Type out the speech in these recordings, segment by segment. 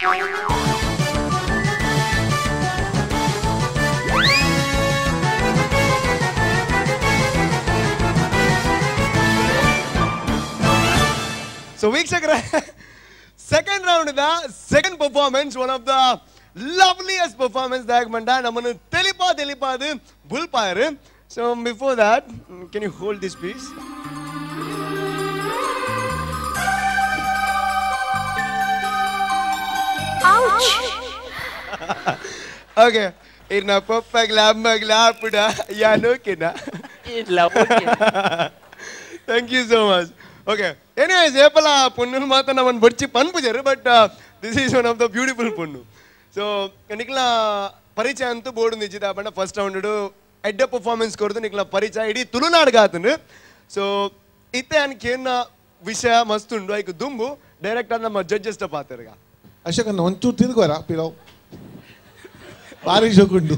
So ವೀಕ್ಷಕರೇ, second round the second performance, one of the loveliest performance ದಾಯಕ್ ಮಂಡ ನಮ್ಮನ್ನು ತೆಲಿಪಾ ತೆಲಿಪಾದು ಬುಲ್ಪಾಯರು. So before that, can you hold this piece? Okay, ಇರ್ನ ಪಪ್ಪಗ್ಲ ಅಮ್ಮಗ್ಲ ಆಪುಡ ಯಾನ್ ಓಕೆನಾ? ಇಲ್ಲ, okay. Thank you so much. Okay, anyways, ಏಪಲ ಪೊಣ್ಣು ಮಾತ್ರ ನಮ್ಮನ್ನು ಬಡ್ಚಿ ಪನ್ಪುಜರು, but this is one of the beautiful ಪೊಣ್ಣು. ಸೊ ನಿಕ್ಲ ಪರಿಚಯ ಅಂತೂ ಬೋರ್ಡ್ ನಿಜಿದ ಬಣ್ಣ ಫಸ್ಟ್ ರೌಂಡ್ ಎಡ್ಡ ಪರ್ಫಾರ್ಮೆನ್ಸ್ ಕೊಡ್ದು ನಿಕ್ಲ ಪರಿಚಯ ಇಡೀ ತುಳುನಾಡ್ಗೆ ಆತನು. ಸೊ ಇತ್ತೆ ಅನ್ಕೇನ ವಿಷಯ ಮಸ್ತ್ ಉಂಡು ಐಕ್ ದುಂಬು ಡೈರೆಕ್ಟ್ ಆದ ನಮ್ಮ ಜಡ್ಜಸ್ ಪಾತ್ರಗ. ಅಶೋಕ್ ಅನ್ನ ಒಂಚೂರು ತಿರುಗುವಾರ ಪಿಲವ್ ಭಾರಿ ಶೋಕುಂಡು.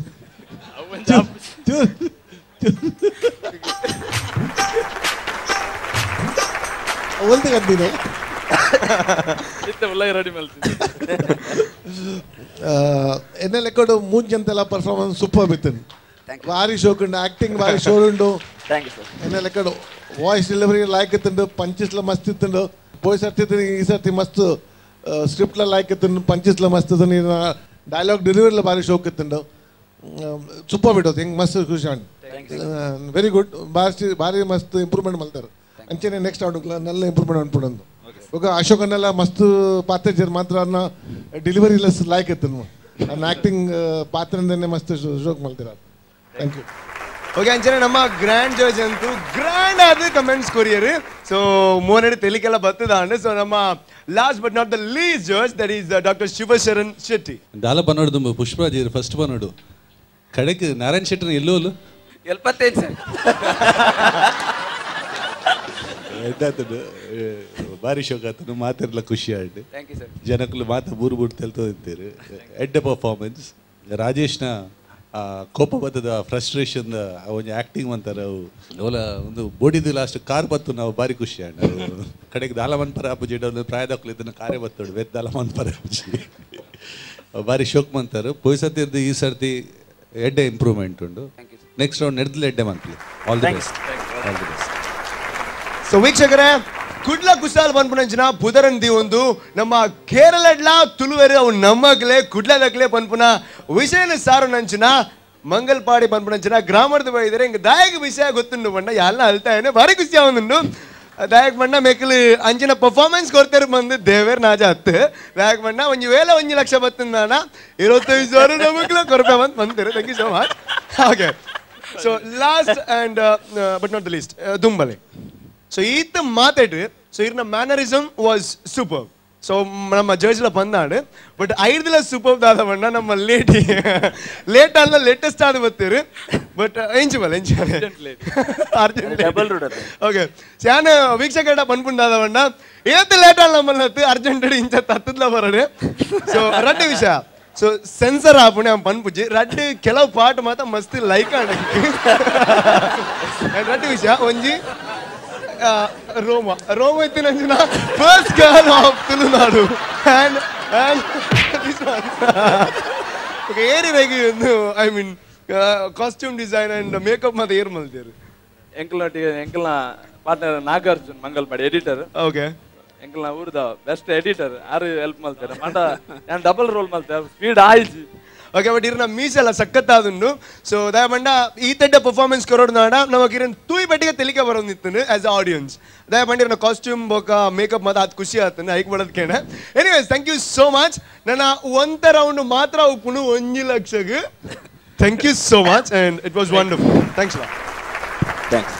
ಒಲ್ದು ಕದ್ದಿದೆ ಎನ್ನ ಲೆಕ್ಕಡು ಮೂಂಚಂತೆಲ್ಲ ಪರ್ಫಾರ್ಮೆನ್ಸ್ ಸೂಪರ್ ಬಿತ್ತು. ಭಾರಿ ಶೋಕುಂಡು, ಆಕ್ಟಿಂಗ್ ಭಾರಿ ಶೋರ್ ಉಂಡು. ಎನ್ನ ಲೆಕ್ಕಡು voice delivery like ಇತ್ತುಂಡು, ಪಂಚಸ್ಲ ಮಸ್ತ್ ಇತ್ತುಂಡು. ಪೋಯ್ ಸರ್ತಿ ಈ ಸರ್ತಿ ಮಸ್ತ್ ಸ್ಕ್ರಿಪ್ಟ್ಲ ಲೈಕ್ ಇತ್ತುಂಡು, ಪಂಚಸ್ಲ ಮಸ್ತ್ ಇತ್ತು, ಡೈಲಾಗ್ ಡೆಲಿವರಿಲ ಭಾರಿ ಶೋಕ್ ಇತ್ತುಂಡು. ಸೂಪರ್ ಬಿಡೋದು ಹಿಂಗೆ ಮಸ್ತ್ ಖುಷಿ ಉಂಟು. ವೆರಿ ಗುಡ್, ಭಾರಿ ಭಾರಿ ಮಸ್ತ್ ಇಂಪ್ರೂವ್ಮೆಂಟ್ ಮಲ್ತಾರೆ. ಅಂಚೆನೆ ನೆಕ್ಸ್ಟ್ ರೌಂಡ್ ನಲ್ಲ ಇಂಪ್ರೂವ್ಮೆಂಟ್ ಅನ್ಪುಂಡು. ఒక ಅಶೋಕ್ ಅನ್ನೆಲ್ಲ ಮಸ್ತ್ ಪಾತ್ರ ಮಾತ್ರ ಅನ್ನ ಡೆಲಿವರಿ ಲೆಸ್ ಲೈಕ್ ಇತ್ತು. ನನ್ನ ಆಕ್ಟಿಂಗ್ ಪಾತ್ರದಿಂದನೇ ಮಸ್ತ್ ಶೋಕ್ ಮಲ್ತಿರ. Thank you. Okay, ಅಂಚನೆ ನಮ್ಮ ಗ್ರ್ಯಾಂಡ್ ಜಡ್ಜ್ ಅಂತೂ ಗ್ರ್ಯಾಂಡ್ ಆದ comments courier. So ಮೋನಡಿ ತೆಲಿಕೆಲ್ಲ ಬತ್ತದ. ಸೊ ನಮ್ಮ last but not the least judge, that is doctor Shivasharan Shetty. ದಾಲ ಪನ್ನೋಡು ಪುಷ್ಪರಾಜ್ ಫಸ್ಟ್ ಪನ್ನೋಡು ಕಡೆಗೆ ನಾರಾಯಣ್ ಶೆಟ್ಟರ್ ಎಲ್ಲೋಲು 75 ಸರ್. ಎದ್ದಾತನು ಭಾರಿ ಶೋಕ್ ಆತನು, ಮಾತಿರ್ಲ ಖುಷಿ ಆಯ್ತು. ಜನಕ್ಕಲು ಮಾತು ಬೂರು ಬೂರು ತೆಲ್ತದಿತ್ತೀರು. ಎಡ್ಡ ಪರ್ಫಾರ್ಮೆನ್ಸ್. ರಾಜೇಶ್ನ ಕೋಪ ಬತ್ತದ ಫ್ರಸ್ಟ್ರೇಷನ್ ಒಂಜಿ ಆ್ಯಕ್ಟಿಂಗ್ ಅಂತಾರೆ ಅವು ಓಲ ಒಂದು ಬೋಡಿದು ಲಾಸ್ಟ್ ಕಾರ್ ಬತ್ತು ನಾವು ಭಾರಿ ಖುಷಿ ಆಂಡ್ ಕಡೆಗೆ ದಾಲಮನ್ ಪರ ಅಪ್ಪುಜಿ ಒಂದು ಪ್ರಾಯದಕ್ಕಲು ಇದನ್ನು ಕಾರೇ ಬತ್ತೋಡು ವೆತ್ ದಾಲಮನ್ ಪರ ಅಪ್ಪುಜಿ ಭಾರಿ ಶೋಕ್ ಮಂತಾರೆ. ಪೋಯ್ ಸರ್ತಿ ಈ ಸರ್ತಿ ಎಡ್ಡೆ ಇಂಪ್ರೂವ್ಮೆಂಟ್ ಉಂಡು. ನೆಕ್ಸ್ಟ್ ರೌಂಡ್ ನೆಡ್ದಲೆ ಎಡ್ಡೆ monthly. All the best, all the best. So ವೀಕ್ಷಕರೇ, ಕುಡ್ಲ ಕುಶಾಲ್ ಪನ್ಪುನಂಚಿನ ಪುದರಂದಿ ಒಂದು ನಮ್ಮ ಕೇರಳಡ್ಲ ತುಳುವೆರೆ ಅವು ನಮ್ಮಗ್ಲೆ ಕುಡ್ಲದಗ್ಲೆ ಪನ್ಪುನ ವಿಷಯನ ಸಾರು ನಂಚಿನ ಮಂಗಲ್ಪಾಡಿ ಪನ್ಪುನಂಚಿನ ಗ್ರಾಮದ ಬೈದರೆ ಹಿಂಗೆ ದಾಯಕ ವಿಷಯ ಗೊತ್ತುಂಡು ಬಣ್ಣ ಎಲ್ಲ ಅಲ್ತಾಯನೆ ಭಾರಿ ಖುಷಿ ಆವೊಂದುಂಡು. ದಾಯಕ ಬಣ್ಣ ಮೇಕಲು ಅಂಚಿನ ಪರ್ಫಾರ್ಮೆನ್ಸ್ ಕೊಡ್ತಾರೆ ಬಂದು ದೇವೇರ್ ನಾಜ ಹತ್ತು ದಾಯಕ ಬಣ್ಣ ಒಂಜಿ ವೇಳೆ 1 ಲಕ್ಷ ಬತ್ತಂದಾನ 25,000 ನಮಗ್ಲ ಕೊರಪೆ ಬಂದು ಬಂದಿರು. Thank you so much. Okay, so last and but not the least ದುಂಬಲೆ. So ಈತ ಮಾತಾಡ್ರಿ. ಸೊ ಇರ್ನ mannerism was super. So ನಮ್ಮ ಜಡ್ಜ್ಲ ಬಂದಾಡು ಬಟ್ ಐದಲ ಸೂಪರ್ ದಾದ ಬಣ್ಣ ನಮ್ಮ ಲೇಟಿ ಲೇಟ್ ಅಲ್ಲ ಲೇಟೆಸ್ಟ್ ಆದ ಬರ್ತೀರಿ. ಬಟ್ ಎಂಜುವಲ್ ಎಂಜುವಲ್ ಓಕೆ ಶ್ಯಾನ ವೀಕ್ಷಕರ ಪನ್ಪುಂಡಾದ ಬಣ್ಣ ಏತ್ ಲೇಟ್ ಅಲ್ಲ ನಮ್ಮಲ್ಲಿ ಅರ್ಜೆಂಟ್ ಇಂಚ ತತ್ತದ್ಲ ಬರೋಡು. ಸೊ ರಡ್ಡು ವಿಷಯ ಸೊ ಸೆನ್ಸರ್ ಆಪುಣೆ ಅವ್ನು ಪನ್ಪುಜಿ ರಡ್ಡು ಕೆಲವು ಪಾಟ್ ಮಾತ್ರ ಮಸ್ತ್ ಲೈಕ್ ಆಡ. ರಡ್ಡು ವಿಷಯ ಒಂಜಿ ರೋಮ ರೋಮ ಇತ್ತಿನ first girl of Tulunadu and and this one. Okay, ಏರಿ ರೇಗಿ I mean costume design and makeup ಮಾತ್ರ ಏರ್ ಮಲ್ತೇರು. ಎಂಕಲ್ನೊಟ್ಟಿಗೆ ಎಂಕಲ್ನ partner Nagarjun Mangalpady editor. Okay, ಎಂಕಲ್ನ ಊರ್ದ best editor ಆರು ಹೆಲ್ಪ್ ಮಲ್ತೇರೆ. ಮಂಡ ನಾನು ಡಬಲ್ ರೋಲ್ ಮಲ್ತೇವೆ ಸ್ಪೀಡ್ ಆಯ್ತು. ಓಕೆ, ಬಟ್ ಇರ್ನ ಮೀಸೆಲ್ಲ ಸಖತ್ತಾದುಂಡು. ಸೊ ದಯಮಂಡ ಈ ತಡ್ಡ ಪರ್ಫಾರ್ಮೆನ್ಸ್ ಕೊರೋಡು ನಾಡ ನಮಗೆ ಇರನ್ ತೂಯಿ ಬಟ್ಟಿಗೆ ತೆಲಿಕೆ ಬರೋದಿತ್ತು ಆಸ್ ಆಡಿಯನ್ಸ್. ದಯಮಂಡ ಇರನ ಕಾಸ್ಟ್ಯೂಮ್ ಬೊಕ ಮೇಕಪ್ ಮಾತ್ರ ಅದು ಖುಷಿ ಆತನ ಐಕ್ ಬಡೋದಕ್ಕೇನೆ. Anyways, thank you so much. ನನ್ನ ಒಂತ ರೌಂಡ್ ಮಾತ್ರ ಉಪ್ಪುನು 1 ಲಕ್ಷಕ್ಕೆ. Thank you so much and it was wonderful. Thanks. Thanks.